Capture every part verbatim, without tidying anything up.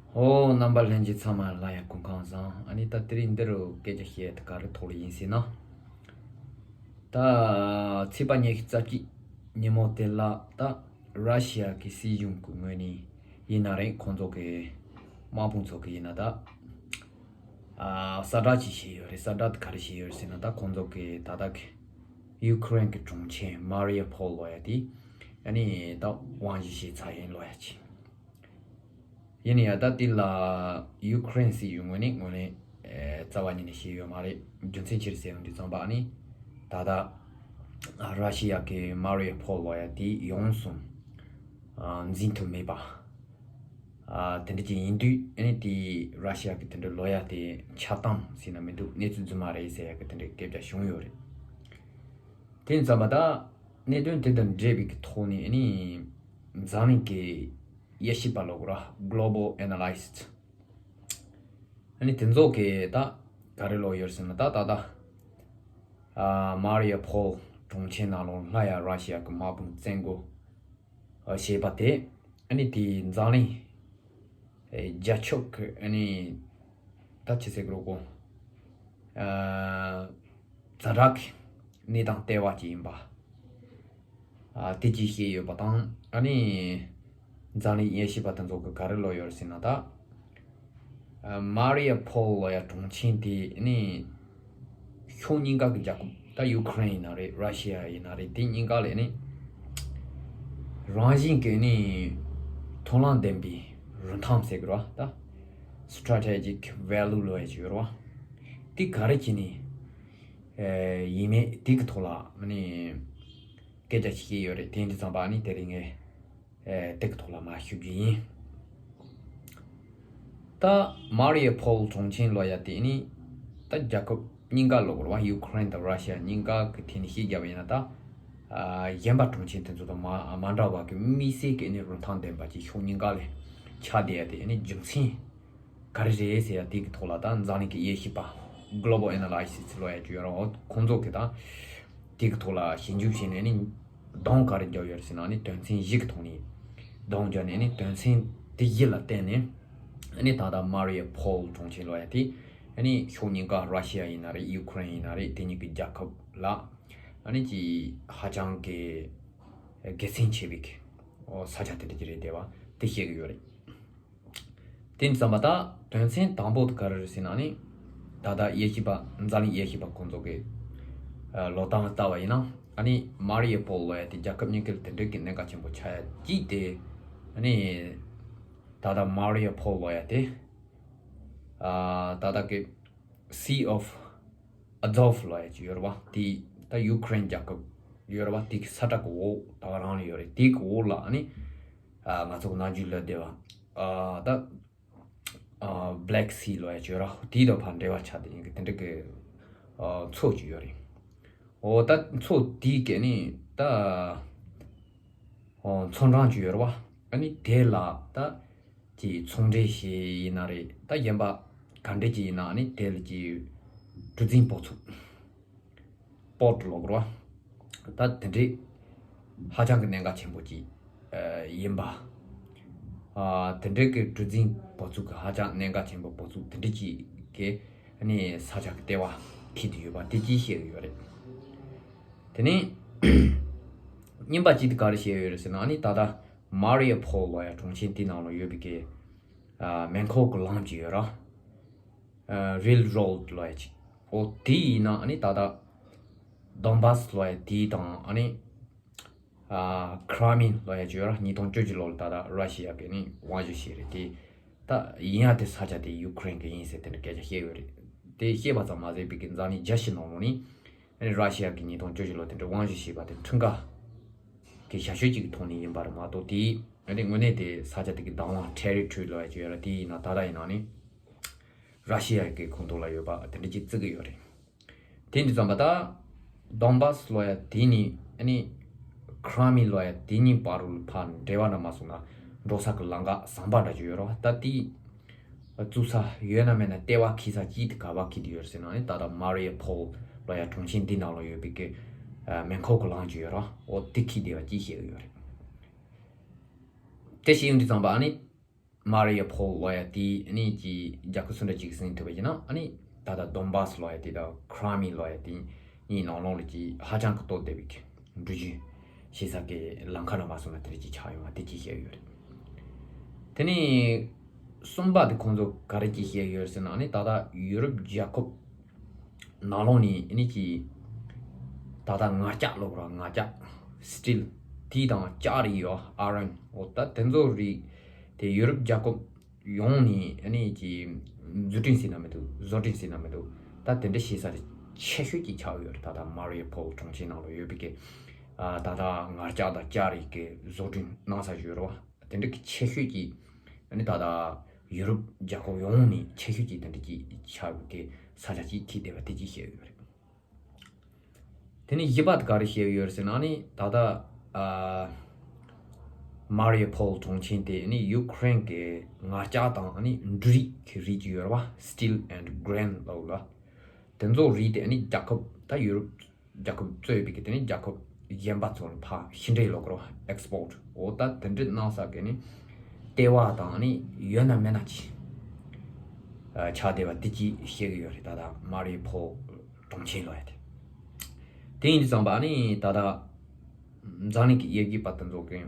ཨོ། རྣམ་པ་ལྷན་རྒྱས་ཚང་མ་ལ་ཡང་སྐུ་ཁམས་བཟང་། ཨ་ནི་ད་དེ་རིང་འདི་རུ་སྐད་ཆ་བཤད་དེ་ག་རེ་ཐོག་ལ་ཡིན་ཟེར་ན། ད་ཚེས་པ་ཉི་ཤུ་རྩ་གཅིག་ཉིན་མོ་དེ་ལ་ད་ར་ཤི་ཡ་གི་སྲིད་གཞུང་གི་ངོས་ནས་ཡིན་ན་རེད། ཁོང་ཚོ་གི་དམག་དཔུང་ཚོ་གི་ཡིན་ན་ད་ཨ་གསལ་བསྒྲགས་ཅིག་བྱས་ཡོད་རེད། གསལ་བསྒྲགས་དེ་ག་རེ་བྱས་ཡོད་རེད་ཟེར་ན། ད་ཁོང་ཚོ་གི་ད་ལྟ་གི་ཡུ་ཁུ་རེན་གི་གྲོང་ཁྱེར་མ་རི་ཡ་ཕོལ་ལབ་ཡ་དེ་ཨ་ནི་ད་དབང་བཞི་བྱས་ཚར་ཡིན་ལབ་ཡ་ཅིག་ཡིན་ཡང་ད་དེ་ལ་ཡུ་ཁུ་རེན་སྲིད་གཞུང་ངོས་ནས་ངོས་ནས་ཨེ་རྩ་བ་ཉིད་ནས་བཤད་ཡོད་མ་རེད། རྒྱུ་མཚན་ཅི་རེད་ཟེར་ཡོང་དུས་ཙམ་པ་ཨ་ནི་ད་ལྟ་ར་ཤི་ཡ་གི་མ་རི་ཡ་ཕོལ་ལབ་ཡ་དེ་ཡོངས་སུ་ཨ་འཛིན་ཐུབ་མེད་པ། ཨ་དེ་འདྲ་ཅིག་ཡིན་དུས་ཨ་ནི་དེ་ར་ཤི་ཡ་གི་དེ་འདྲ་ལབ་ཡ་དེ་ཆགས་སྡང་ཟེར་ན་མི་འདུག་གནས་ཚུལ་རྫུན་མ་རེད་ཟེར་ཡ་གི་དེ་འདྲའི་སྐད་ཆ་བྱུང་ཡོད་རེད། དེ་ཙམ་པ་ད་གནད་དོན་དེ་དང་འབྲེལ་བའི་གི་ཐོག་ནས་ཨ་ནི་འཛམ་གླིང་གི་དབྱེ་ཞིབ་པ་ལབ་དགོས་ར། Global Analyst ཨ་ནི་དེ་ཚོ་གིས་ད་ག་རེ་ལབ་ཡོད་ཟེར་ན། ད་ད་ད་ཨ་མ་རི་ཡ་ཕོལ་གྲོང་ཁྱེར་ནང་ལོགས་སླར་ཡང་ར་ཤི་ཡ་གི་དམག་དཔུང་བཙན་རྒོལ་ཨ་བྱས་པ་དེ་ཨ་ནི་དེ་འཛམ་གླིང་ཨེ་རྒྱལ་ཁབ་ཀྱི་ཨ་ནི་ད་ཅི་ཟེར་དགོས་རེད་གོ། ཨ་ཛ་དྲག་གི་གནས་སྟངས་ལྟེ་བ་ཅིག་ཡིན་པ། ཨ་དེ་ཅིག་བཤད་ཡོད་པ་དང་། ཨ་ནི་འཛམ་གླིང་དབྱེ་ཞིབ་པ་དེ་ཚོ་གིས་ག་རེ་ལབ་ཡོད་ཟེར་ན། ད་ཨ་མ་རི་ཡ་ཕོལ་ལབ་ཡ་གྲོང་ཁྱེར་དེ་ཨ་ནི་ཕྱོགས་གཉིས་ཀ་གི་རྒྱལ་ཁབ། ད་ཡུ་ཁུ་རེན་ཡིན་ན་རེད། ར་ཤི་ཡ་ཡིན་ན་རེད། དེ་གཉིས་ཀ་ལ་ནི་རང་བཞིན་གྱི་ནི་མཐུན་ལམ་ལྡན་པའི་རིན་ཐང་ཟེར་གི་རེད་བ། ད་Strategic Value ལབ་ཡ་ཅིག་ཡོད་རེད་བ། དེ་ག་རེ་བྱས་ནས་ཨེ་ཡིན་མིན་དེ་གི་ཐོག་ལ་ནི་སྐད་ཆ་བཤད་ཡོད་རེད། དེ་འདི་ཙམ་པ་ནི་དེ་རིང་ངས་ཨེ་དེ་གི་ཐོག་ལ་མར་ཞུ་རྒྱུ་ཡིན། ད་མ་རི་ཡ་ཕོལ་གྲོང་ཁྱེར་ལབ་ཡ་དེ་ནི་ད་རྒྱལ་ཁབ་གཉིས་ཀ་ལབ་དགོས་རེད་བ། ཡུ་ཁུ་རེན་དང་ར་ཤི་ཡ་གཉིས་ཀ་གི་ཐད་ནས་བཤད་རྒྱབ་པ་ཡིན་ན། ད་ཨ་གཞན་པ་གྲོང་ཁྱེར་དེ་ཚོ་དང་མ་མ་འདྲ་བ་གི་དམིགས་བསལ་གྱི་ནི་རིན་ཐང་ལྡན་པ་ཅིག་ཕྱོགས་གཉིས་ཀ་ལ་ཆགས་བསྡད་ཡ་དེ་ནི་རྒྱུ་མཚན་ག་རེ་རེད་ཟེར་ཡ་དེ་གི་ཐོག་ལ་ད་འཛམ་གླིང་གི་དབྱེ་ཞིབ་པ། Global Analysis ལབ་ཡ་ཅིག་ཡོད་རེད་བ། ཁོང་ཚོ་གིས་ད་དེ་གི་ཐོག་ལ་ཞིབ་འཇུག་བྱས་ནས་ནི་གདོང་ག་རེ་བརྒྱབ་ཡོད་རེད་ཟེར་ན། ནི་དོན་ཚན་བཞི་གི་ཐོག་ནས་གདོང་བརྒྱབ་ནས་ནི་དོན་ཚན་དེ་བཞི་ལ་བརྟེན་ནས་ཨ་ནི་ད་ལྟ་མ་རི་ཡ་ཕོལ་གྲོང་ཁྱེར་ལབ་ཡ་དེ་ཨ་ནི་ཕྱོགས་གཉིས་ཀ་ར་ཤི་ཡ་ཡིན་ན་རེད། ཡུ་ཁུ་རེན་ཡིན་ན་རེད། དེ་གཉིས་ཀྱི་རྒྱལ་ཁབ་ལ་ཨ་ནི་ཅིག་ཧ་ཅང་གི་དགེ་མཚན་ཆེ་བའི་གི་ཨོ་ས་ཆ་དེ་འདྲ་ཅིག་རེད་བསྡད་པ་དེ་བཤད་གི་ཡོད་རེད། དེ་ཙམ་པ་ད་དོན་ཚན་དང་པོ་དེ་ག་རེ་རེད་ཟེར་ན་ནི། ད་ལྟ་དབྱེ་ཞིབ་པ། འཛམ་གླིང་དབྱེ་ཞིབ་པ་ཁོང་ཚོ་གི་ཨ་ལོ་རྟགས་ལ་ལྟ་བ་ཡིན་ན། ཨ་ནི་མ་རི་ཡ་ཕོལ་ལབ་ཡ་དེ་རྒྱལ་ཁབ་གཉིས་ཀ་ལ་དེ་འདྲ་གི་གནད་འགག་ཆེན་པོ་ཆགས་ཡ་གཅིག་དེ། ཨ་ནི་ད་ལྟ་མ་རི་ཡ་ཕོལ་ལབ་ཡ་དེ་ཨ་ད་ལྟ་གི་Sea of Azov ལབ་ཡ་ཅིག་ཡོད་རེད་བ། དེ་ད་ཡུ་ཁུ་རེན་རྒྱལ་ཁབ་ཡོད་རེད་བ། དེ་གི་ས་ཁྲ་གི་འོག་ད་ག་རང་ལ་ཡོད་རེད། དེ་གི་འོག་ལ་ཨ་ནི་ཨ་ང་ཚོ་གི་ནམ་རྒྱུན་ལབ་བསྡད་པ་ཨ་ད་ཨ་Black Sea ལབ་ཡ་ཅིག་ཡོད་རེད། དེ་དང་ཕར་འབྲེལ་བ་ཆགས་བསྡད་ཡིན་གི་དེ་འདྲ་གི་ཨ་མཚོ་ཅིག་ཡོད་རེད། འོ་ད་མཚོ་དེ་གི་ནི་ད་ཨ་མཚོ་འགྲམ་ཅིག་ཡོད་རེད་བ། ཨ་ནི་དེ་ལ་ད་ཀྱི་ཚོང་འབྲེལ་ཞིག་ཡིན་ན་རེད། ད་གཞན་པ་ག་འདྲ་ཅིག་ཡིན་ན་ཨ་ནི་དེ་ལ་ཀྱི་གྲུ་གཟིངས་འབབ་ཚུགས། Port ལབ་དགོས་རེད་བ། ད་དེ་འདྲའི་ཧ་ཅང་གི་གནད་འགག་ཆེན་པོ་ཅིག་ཨ་ཡིན་པ། ཨ་དེ་འདྲའི་གི་གྲུ་གཟིངས་འབབ་ཚུགས་གི་ཧ་ཅང་གནད་འགག་ཆེན་པོ་འབབ་ཚུགས་དེ་འདྲ་ཅིག་གི་ཨ་ནི་ས་ཆ་གི་ལྟེ་བ་འཁེལ་དུ་ཡོད་པ་དེ་ཅིག་བཤད་གི་ཡོད་རེད། དེ་ནས་གཉིས་པ་ཅིག་དེ་ག་རེ་བཤད་ཡོད་རེད་ཟེར་ན། ཨ་ནི་ད་ལྟ་མ་རི་ཡ་ཕོལ་ལབ་ཡ་གྲོང་ཁྱེར་དེའི་ནང་ལ་ཡོད་པའི་གི་ཨ་མེ་འཁོར་གི་ལམ་ཅིག་ཡོད་ར། ཨ་Rail Road ལབ་ཡ་ཅིག་འོ་དེ་ཡིན་ན་ཨ་ནི་ད་ལྟ་Donbas ལབ་ཡ་དེ་དང་ཨ་ནི་ཨ་Crimea ལབ་ཡ་ཅིག་ཡོད་ར། ཉིས་སྟོང་བཅུ་བཞི་ལོ་ལ་ད་ལྟ་ར་ཤི་ཡ་གི་ནི་དབང་བཞི་བྱས་རེད། དེ་ད་ཡིན་ཡ་དེ་ས་ཆ་དེ་ཡུ་ཁུ་རེན་གི་ཡིན་ཟེར་དེ་འདྲ་སྐད་ཆ་བཤད་ཡོད་རེད། དེ་བཤད་པ་ཙམ་མ་ཟད་པའི་གི་འཛམ་གླིང་རྒྱལ་སྤྱི་ནང་ལོགས་ནི་ཨ་ནི་ར་ཤི་ཡ་གི་ཉིས་སྟོང་བཅུ་བཞི་ལོ་དེ་འདྲ་དབང་བཞི་བྱས་པ་དེ་ཁྲིམས་འགལ་གྱི་བྱ་སྤྱོད་ཅིག་གི་ཐོག་ནས་ཡིན་པ་རེད་མ་གཏོགས། དེ་ཨ་ནི་དངོས་གནས་དེ་ས་ཆ་དེ་གི་བདག་དབང་territory ལབ་ཡ་ཅིག་ཡོད་ར། དེ་ཡིན་ན་ད་ལྟ་ཡིན་ན་ནི་ར་ཤི་ཡ་གི་ཁོངས་གཏོགས་ལ་ཡོད་པ་དེ་འདྲ་ཅིག་བརྩི་གི་ཡོད་རེད། དེ་འདི་ཙམ་པ་ད་Donbas ལབ་ཡ་དེ་ནི་ཨ་ནི་Crimea ལབ་ཡ་དེ་གཉིས་བར་ལ་ཕར་འབྲེལ་བ་འདྲ་མ་སོང་ན་འགྲོ་ས་གི་ལམ་ཁ་ཟམ་པ་འདྲ་ཅིག་ཡོད་ར། ད་དེ་བཙུགས་ས་ཡོད་ན་མེད་ན་ལྟེ་བ་འཁེལ་ས་ཅིག་དེ་ག་པར་འཁེལ་དུ་ཡོད་རེད་ཟེར་ན། ཨ་ནི་ད་ལྟ་Mariupol ལབ་ཡ་གྲོང་ཁྱེར་འདི་ནང་ལ་ཡོད་པའི་གི་ཨ་མེ་འཁོར་གི་ལམ་ཅིག་ཡོད་ར། འོ་དེ་འཁེལ་བསྡད་པ་ཅིག་བཤད་གི་ཡོད་རེད། དེ་བཤད་ཡོང་དུས་ཙམ་པ་ཨ་ནི་ མ་རི་ཡ་ཕོལ་ལབ་ཡ་དེ་ཨ་ནི་ཅིག་རྒྱལ་ཁབ་སུ་འདྲ་ཅིག་ཟིན་ཐུབ་པ་ཡིན་ན་ཨ་ནི་ད་ལྟ་དོན་བཱ་སི་ལབ་ཡ་དེ་དང་ཁྲ་མི་ལབ་ཡ་དེ་གཉིས་ནང་ལོགས་ལ་ཅིག་ཧ་ཅང་གི་སྟོབས་ལྡན་པའི་འགྲུལ་བཞུད་བྱེད་ས་གི་ལམ་ཁ་ནང་མ་སོང་ན་དེ་འདྲ་ཅིག་ཆགས་ཡོང་བ་དེ་ཅིག་བཤད་ཡོད་རེད། དེ་ནས་གསུམ་པ་དེ་ཁོང་ཚོ་ག་རེ་ཅིག་བཤད་ཡོད་ཟེར་ན་ཨ་ནི་ད་ལྟ་ཡུ་རོབ་རྒྱལ་ཁབ་ནང་ལོགས་ནས་ཨ་ནི་ཅིག་ད་ལྟ་ངར་ལྕགས་ལབ་ར་ངར་ལྕགས་སི་ཊིལ་དེ་དང་ལྕགས་རིགས་ཡོད་ཨ་རན་འོ་ད་དེ་ཚོ་རིགས་དེ་ཡུ་རོབ་རྒྱལ་ཁབ་ཡོངས་ནས་ཨ་ནི་ཅིག་བཟོ་སྐྲུན་ཟེར་ན་མི་འདུག་བཟོ་སྐྲུན་ཟེར་ན་མི་འདུག་ད་དེ་འདྲ་བྱེད་ས་དེ་ཆེ་ཤོས་ཅིག་ཆགས་ཡོད་རེད། ད་ལྟ་མ་རི་ཡ་ཕོལ་གྲོང་ཁྱེར་ནང་ལ་ཡོད་པའི་གི་ཨ་ད་ལྟ་ངར་ལྕགས་དང་ལྕགས་རིགས་ཀྱི་བཟོ་སྐྲུན་གནང་ས་ཞིག་ཡོད་རེད་བ། དེ་འདྲ་གི་ཆེ་ཤོས་ཀྱི་ཨ་ནི་ད་ལྟ་ཡུ་རོབ་རྒྱལ་ཁབ་ཡོངས་ནས་ཆེ་ཤོས་ཀྱི་དེ་འདྲ་གི་ཆགས་པའི་གི་ས་ཆ་ཅིག་ཁེལ་བསྡད་པ་དེ་ཅིག་བཤད་ཡོད་རེད། དེ་ནས་བཞི་པ་དེ་ག་རེ་བཤད་ཡོད་ཟེར་ན་ནི་ད་ལྟ་ཨ་མ་རི་ཡ་ཕོལ་གྲོང་ཁྱེར་དེ་ནི་ཡུ་ཁུ་རེན་གྱི་ངར་ལྕགས་དང་ནི་འབྲུ་རིགས་ཀྱི་རིགས་ཅིག་ཡོད་རེད་བ། སི་ཊིལ་ཨེན་ཌི་གྷི་རེན་ལབ་ལ། དེ་ཚོ་རིགས་དེ་ནི་རྒྱལ་ཁབ་ད་ཡུ་རོབ་རྒྱལ་ཁབ་གཙོས་པའི་གི་དེ་ནི་རྒྱལ་ཁབ་གཞན་པ་ཚོར་ཕར་ཕྱི་འབྲེལ་ལབ་དགོས་རེད་བ། ཨེག་སི་པོར་ཊི་འོ་ད་དེ་འདྲ་གནང་ས་གི་ནི་ལྟེ་བ་དང་ནི་ཡོད་ན་མེད་ན་ཅིག་ཆགས་བསྡད་པ་དེ་ཅིག་བཤད་གི་ཡོད་རེད། ད་ལྟ་མ་རི་ཡ་ཕོལ་གྲོང་ཁྱེར་ལབ་ཡ་དེ། དེ་ཡིན་དུས་ཙམ་པ་ཨ་ནི་ད་ལྟ་འཛམ་གླིང་གི་དབྱེ་བགོས་པ་དེ་ཚོ་གི་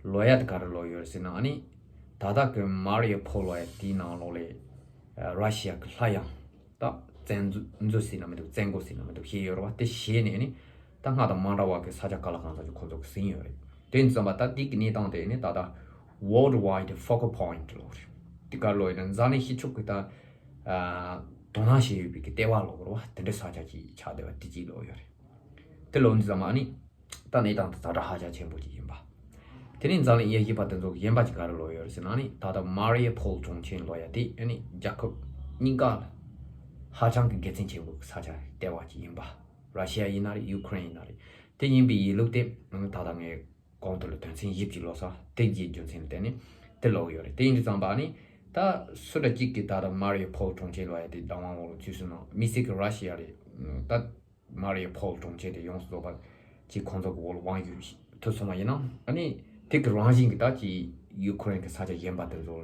ལབ་ཡ་དེ་ག་རེ་ལབ་ཡོད་ཟེར་ན་ཨ་ནི་ད་ལྟ་གི་མ་རི་ཡ་ཕོལ་ལབ་ཡ་དེའི་ནང་ལོགས་ལ་ར་ཤི་ཡ་གི་སླར་ཡང་ད་བཙན་འཛུལ་ཟེར་ན་མི་འདུག་བཙན་རྒོལ་ཟེར་ན་མི་འདུག་བྱས་ཡོད་རེད་བ། དེ་བྱས་ནས་ཨ་ནི་ད་སྔར་དང་མ་འདྲ་བ་གི་ས་ཆ་ག་ལ་གང་ས་ཅིག་ཁོ་ཚོ་གི་ཟིན་ཡོད་རེད། དེ་ཡིན་དུས་ཙམ་པ་ད་དེ་གི་གནས་སྟངས་དེ་ཨ་ནི་ད་ལྟ་World Wide Focal Point ལབ་རེད། དེ་ག་རེ་ལབ་ཡོད་ན་འཛམ་གླིང་སྤྱི་ཁྱབ་ཀྱི་ད་ཨ་དོ་སྣང་བྱེད་ཡོད་པའི་གི་ལྟེ་བ་ལབ་དགོས་རེད་བ། དེ་འདྲའི་ས་ཆ་ཅིག་ཆགས་བསྡད་པ་དེ་ཅིག་ལབ་ཡོད་རེད། དེ་ལབ་དུས་ཙམ་པ་ཨ་ནི་ད་གནས་སྟངས་དེ་ཛ་དྲག་ཧ་ཅང་ཆེན་པོ་ཅིག་ཡིན་པ། དེ་ནས་འཛམ་གླིང་དབྱེ་བགོས་པ་དེ་ཚོ་གི་གཞན་པ་ཅིག་ག་རེ་ལབ་ཡོད་རེད་ཟེར་ན་ཨ་ནི་ད་ལྟ་མ་རི་ཡ་ཕོལ་གྲོང་ཁྱེར་ལབ་ཡ་དེ་ཨ་ནི་རྒྱལ་ཁབ་གཉིས་ཀ་ལ་ཧ་ཅང་གི་དགེ་མཚན་ཆེན་པོ་གི་ས་ཆ་ལྟེ་བ་ཅིག་ཡིན་པ། ར་ཤི་ཡ་ཡིན་ན་རེད། ཡུ་ཁུ་རེན་ཡིན་ན་རེད། དེ་ཡིན་པའི་ཡིན་ལུགས་དེ་ཨ་ནི་ད་ལྟ་ངས་གོང་དུ་ལ་དོན་ཚན་བཞི་ཅིག་ལབ་ས་དེ་གི་རྒྱུ་མཚན་ལ་བརྟེན་ནས་དེ་ལབ་ཡོད་རེད། དེ་ཡིན་དུས་ཙམ་པ་ཨ་ནི་ད་སུ་འདྲ་གཅིག་གིས་ད་ལྟ་མ་རི་ཡ་ཕོལ་གྲོང་ཁྱེར་ལབ་ཡ་དེ་བདག་དབང་འོག་ལ་ཚུད་སོང་ན་དམིགས་བསལ་གྱི་ར་ཤི་ཡ་རེད། ད་མ་རི་ཡ་ཕོལ་གྲོང་ཁྱེར་དེ་ཡོངས་སུ་རྫོགས་པ་ཅིག་ཁོང་ཚོ་གི་འོག་ལ་དབང་བསྒྱུར་ཐུབ་སོང་བ་ཡིན་ན་ཨ་ནི་དེ་གི་རང་བཞིན་གྱི་ད་ཅིག་ཡུ་ཁུ་རེན་གྱི་ས་ཆ་གཞན་པ་དེ་ཚོ་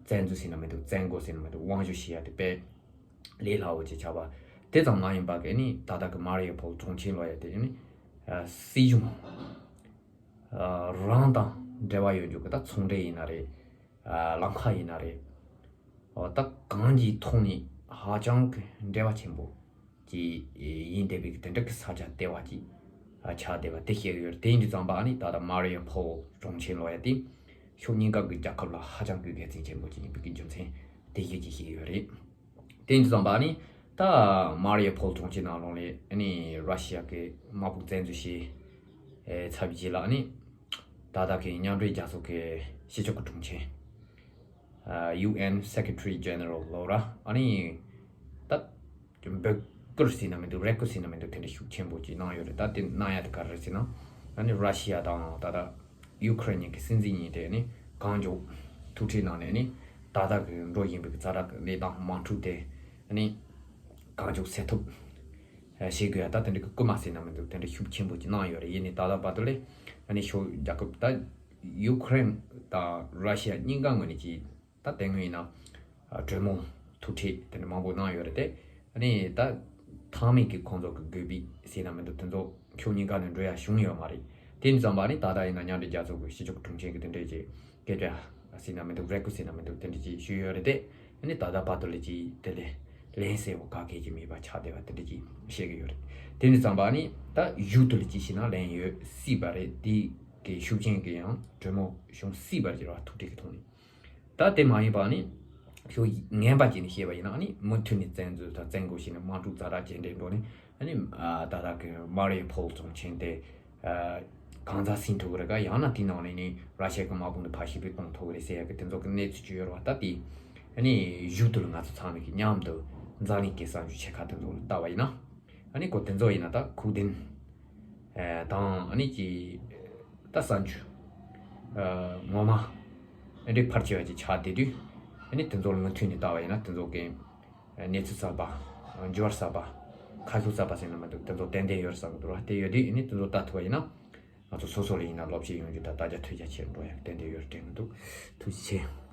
བཙན་འཛུལ་ཟེར་ན་མི་འདུག་བཙན་རྒོལ་ཟེར་ན་མི་འདུག་དབང་བསྒྱུར་བྱེད་ཡ་དེ་དཔེ་ལས་སླ་བོ་ཅིག་ཆགས་པ་དེ་ཙམ་མ་ཡིན་པ་གི་ནི་ད་ལྟ་གི་མ་རི་ཡ་ཕོལ་གྲོང་ཁྱེར་ལབ་ཡ་དེ་ནི་ཨ་སྲིད་གཞུང་ཨ་རང་དང་འབྲེལ་བ་ཡོད་རྒྱུ་གི་ད་ཚོང་འབྲེལ་ཡིན་ན་རེད། ཨ་ལམ་ཁ་ཡིན་ན་རེད། ཨོ་ད་གང་གི་ཐོག་ནས་ཧ་ཅང་གི་འབྲེལ་བ་ཆེན་པོ་ཅིག་ཡིན་བསྡད་པའི་དེ་འདྲ་གི་ས་ཆ་ལྟེ་བ་ཅིག་ཨ་ཆགས་བསྡད་པ་དེ་བཤད་ཡོད་རེད། དེ་ཡིན་དུས་ཙམ་པ་ཨ་ནི་ད་ལྟ་མ་རི་ཡ་ཕོལ་གྲོང་ཁྱེར་ལབ་ཡ་དེ་ཕྱོགས་གཉིས་ཀ་གི་རྒྱལ་ཁབ་ལ་ཧ་ཅང་གི་དགེ་མཚན་ཆེན་པོ་ཅིག་ཡིན་པའི་གི་རྒྱུ་མཚན་དེ་བཤད་ཀྱི་བཤད་ཡོད་རེད། དེ་ཡིན་དུས་ཙམ་པ་ཨ་ནི་ད་མ་རི་ཡ་ཕོལ་གྲོང་ཁྱེར་ནང་ལོགས་ལ་ཨ་ནི་ར་ཤི་ཡ་གི་དམག་དཔུང་བཙན་འཛུལ་བྱས་ཚར་བའི་རྗེས་ལ་ཨ་ནི་ད་ལྟ་གི་མཉམ་འབྲེལ་རྒྱལ་ཚོགས་ཀྱི་སྤྱི་ཁྱབ་ཀྱི་དྲུང་ཆེ་ཨ་ཡུ་ཨེན་སེ་ཀེ་ཊ་རི་ཇེ་ནེ་རལ་ལབ་ར་ཨ་ནི་ད་འབོད་སྐུལ་ཟེར་ན་མི་འདུག་རེ་སྐུལ་ཟེར་ན་མི་འདུག་དེ་འདྲ་ཤུགས་ཆེན་པོ་ཅིག་གནང་ཡོད་རེད། ད་དེ་གནང་ཡ་དེ་ག་རེ་རེད་ཟེར་ན་ཨ་ནི་ར་ཤི་ཡ་དང་ད་ལྟ་ཡུ་ཁུ་རེན་གཉིས་ཀྱི་སྲིད་འཛིན་གཉིས་དེ་ནི་གང་མགྱོགས་ཐུག་འཕྲད་གནང་ནས་ནི་ད་ལྟ་གི་འགྲོ་བཞིན་པའི་ཛ་དྲག་གི་གནས་སྟངས་དམག་འཁྲུག་དེ་ནི་གང་མགྱོགས་སེལ་ཐུབ་བྱེད་དགོས་ཡ་ད་དེ་འདྲ་གི་སྐུལ་མ་ཟེར་ན་མི་འདུག་དེ་འདྲ་ཤུགས་ཆེན་པོ་ཅིག་གནང་ཡོད་རེད། ཡིན་ནའི་ད་ལྟ་བར་དུ་ལས་ཨ་ནི་ཕྱོགས་རྒྱལ་ཁབ་ད་ཡུ་ཁུ་རེན་དང་ར་ཤི་ཡ་གཉིས་ཀ་ངོས་ནས་ཀྱི་ད་དེ་སྔོན་ཡིན་ན་གྲོས་མོལ་ཐུག་འཕྲད་དེ་འདྲ་མང་པོ་གནང་ཡོད་རེད་དེ། ཨ་ནི་ད་མཐའ་མའི་གི་ཁོང་ཚོ་གི་དགོས་པའི་ཟེར་ན་མི་འདུག་དེ་ཚོ་ཕྱོགས་གཉིས་ཀ་ནས་འགྲོ་ཡ་བྱུང་ཡོད་མ་རེད། དེ་ཡིན་ཙམ་པ་ཨ་ནི་ད་ལྟ་ཡིན་ན་མཉམ་འབྲེལ་རྒྱལ་ཚོགས་ཀྱི་སྤྱི་ཁྱབ་དྲུང་ཆེ་གི་དེ་འདྲས་ཀྱི་སྐད་ཆ་ཟེར་ན་མི་འདུག་རེ་སྐུལ་ཟེར་ན་མི་འདུག་དེ་འདྲས་ཀྱི་ཞུས་ཡོད་རེད་དེ། ཨ་ནི་ད་ལྟ་བར་དུ་ལ་ཅིག་དེ་ལས་ལན་གསལ་པོ་ག་གེ་ཅིག་མེད་པ་ཆགས་བསྡད་པ་དེ་འདྲས་ཀྱི་བཤད་གི་ཡོད་རེད། དེ་ཡིན་ཙམ་པ་ཨ་ནི་ད་མཇུག་ཏུ་ལ་ཅིག་བྱས་ན་ལན་ཡོད་སྲིད་པ་རེད། དེ་གི་ཤུགས་རྐྱེན་གི་ཡང་གྲོས་མོལ་བྱུང་སྲིད་པ་རེད་བ། ཐུག་འཕྲད་ཀྱི་ཐོག་ནས། ད་དེ་མ་ཡིན་པ་ནི་ཤོག་ངན་པ་ཅིག་ནས་བཤད་པ་ཡིན་ན་ནི་མུ་མཐུད་ནས་བཙན་འཛུལ་དང་བཙན་རྒོལ་བྱས་ནས་དམག་འཁྲུག་ཛ་དྲག་རྒྱས་འགྲོ་ནས་ནི་ད་ལྟ་གི་མ་རི་ཡ་ཕོལ་གྲོང་ཁྱེར་དེ་གང་ཟག་ཟིན་ཐུབ་ཀྱི་རེད་ག་ཡང་ན་དེའི་ནང་ནས་ནི་ར་ཤི་ཡ་གི་དམག་དཔུང་དེ་ཕར་ཕྱིར་འབུད་གཏོང་ཐུབ་ཀྱི་རེད་ཟེར་ཡ་གི་དེ་ཚོ་གི་གནས་ཚུལ་ཅིག་ཡོད་རེད་བ། ད་དེ་ནི་མཇུག་ཏུ་ལ་ང་ཚོ་ཚང་མས་ཀྱི་མཉམ་དུ་འཛམ་གླིང་གི་གསར་འགྱུར་ཆེ་ཁག་དེ་ཚོ་ལ་བལྟ་བ་ཡིན་ན། ཨ་ནི་ཁོ་དེ་ཚོ་ཡིན་ན་ད་ཁུག་རྟེན་དང་ཨ་ནི་ཀྱི་ད་གསར་འགྱུར་ངོ་མ་ཨ་འདྲའི་ཕལ་ཆེ་བ་ཅིག་ཆགས་བསྡད་དུས། ཨ་ནི་དེ་ཚོ་ལ་མུ་མཐུད་ནས་བལྟ་བ་ཡིན་ན་དེ་ཚོ་གི་གནས་ཚུལ་གསར་པ་འགྱུར་བ་གསར་པ་ཁ་ཕྱོགས་གསར་པ་ཟེར་ན་མི་འདུག་དེ་ཚོ་ཏན་ཏན་ཡོད་བསམ་གི་འདུག་ར། དེ་ཡོད་དུས་ཨ་ནི་དེ་ཚོ་ལྟ་ཐུབ་པ་ཡིན་ན་ང་ཚོ་སོ་སོ་ལ་ཡིན་ན་བློ་སྐྱེད་ཡོང་རྒྱུ་དང་བརྟག་དཔྱད་ཐུགས་རྒྱ་ཆེར་འགྲོ་ཡ་ཏན་ཏན་ཡོད་དྲན་གི་འདུག་ཐུགས་རྗེ་ཆེ།